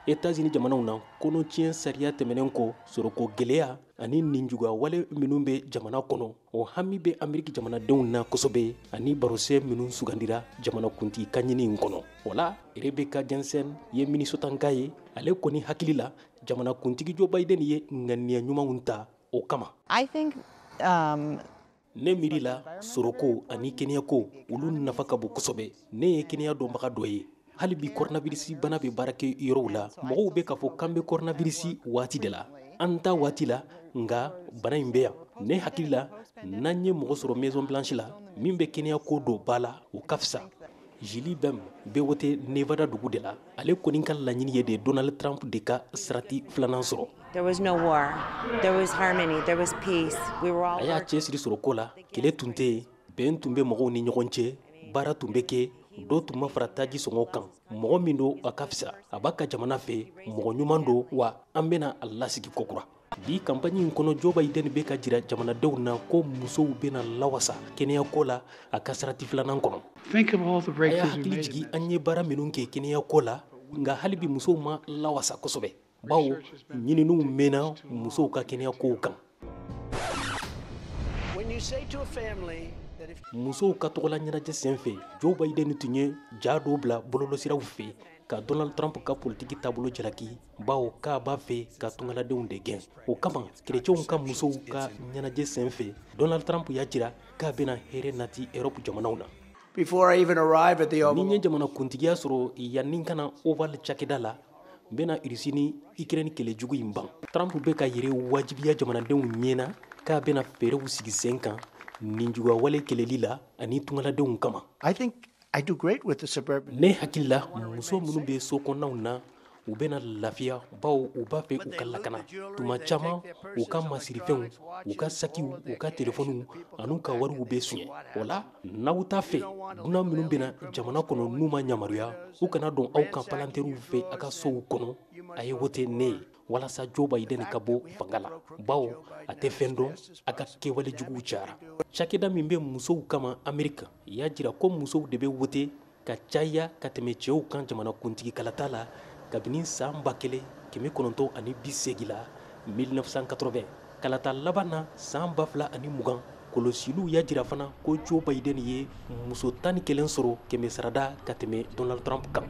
États-Unis jamanaw na, kɔnɔtiɲɛ sariya tɛmɛnen kɔ, sɔrɔko gɛlɛya ani ninjuguya wale minnu bɛ jamana kɔnɔ, o hami bɛ Ameriki jamanadenw na kosɛbɛ, ani barosɛ minnu sugandira jamanakuntigi ka ɲini in kɔnɔ. O la, Rebecca Jensen ye Minnesotanka ye. Ale kɔni hakili la, jamanakuntigi Joe Biden ye ŋaniya ɲumanw ta o kama. I think, Ne miiri la, sɔrɔko ani kɛnɛyako, olu nafa ka bon kosɛbɛ. Ne ye kɛnɛya dɔnbaga dɔ ye. Hali bi coronavirus bana bɛ baara kɛ yɔrɔw la, mɔgɔw bɛ k'a fɔ k'an bɛ coronavirus waati de la. An ta waati la, nka bana in bɛ yan. Ne hakili la, n'an ye mɔgɔ sɔrɔ Maison Blanche la min bɛ kɛnɛya ko dɔ ba la, o ka fisa. Julie Bem bɛ wote Nevada dugu de la. Ale kɔni ka laɲini ye de Donald Trump de ka sarati filanan sɔrɔ. There was no war. There was harmony. There was peace. We were all A y'a cɛsiri sɔrɔ ko la, kɛlɛ tun tɛ yen, bɛn tun bɛ mɔgɔw ni ɲɔgɔn cɛ, baara tun bɛ kɛ, dɔ tun ma fara taji sɔngɔ kan. Mɔgɔ min don, a ka fisa, a b'a ka jamana fɛ, mɔgɔ ɲuman don, wa an bɛna a lasigi kokura. Bi campagne in kɔnɔ, Joe Biden bɛ ka jira jamanadenw na ko musow bɛna lawasa kɛnɛyako la a ka sarati filanan kɔnɔ. Think of all the A y'a breakthroughs we hakili made. jigin an ye baara minnu kɛ kɛnɛyako la, nka hali bi musow ma lawasa kosɛbɛ, bawo ɲininiw mɛnna musow ka kɛnɛyakow kan. When you say to a family that if Musow ka tɔgɔla ɲɛnajɛ senfɛ, Joe Biden tun ye ja dɔw bila bɔlɔlɔsiraw fɛ ka Donald Trump ka politiki taabolo jalaki, bawo k'a b'a fɛ ka tungaladenw de gɛn. O kama, kerecɛnw ka musow ka ɲɛnajɛ senfɛ, Donald Trump y'a jira k'a bɛna hɛrɛ nati Europe jamanaw na. Before I even arrive at the Oval Ni n ye jamana kuntigiya sɔrɔ, yanni n ka na Oval cakɛda la, n bɛna Irisi ni Ukraine kɛlɛ jugu in ban. Trump bɛ ka yɛrɛ wajibiya jamanadenw ɲɛna k'a bɛna fɛɛrɛw sigi sen kan ninjuguya wale kɛlɛli la ani tungaladenw kama. I think I do great with the suburban. Ne hakili la, muso minnu bɛ so kɔnɔnaw na, u bɛna lafiya, bawo u b'a fɛ u ka lakana. Tuma caman, u ka masirifɛnw, u ka sakiw, u ka telefɔniw an'u ka wariw bɛ suɲɛ. O la, n'aw t'a fɛ dunan minnu bɛna jamana kɔnɔ n'u ma yamaruya, u kana don aw ka palanteriw fɛ a ka sow kɔnɔ, a ye wote ne ye walasa Joe Biden ka bɔ fanga la, bawo a tɛ fɛn dɔn, a ka kɛwale juguw cayara. Cakɛda min bɛ musow kama Amerika y'a jira ko musow de bɛ wote ka caya ka tɛmɛ cɛw kan jamanakuntigi kalata la kabini san 1980 la, 1980. Kalata laban na san 2020, kɔlɔsiliw y'a jira fana ko Joe Biden ye muso 11 sɔrɔ kɛmɛ sarada ka tɛmɛ Donald Trump kan.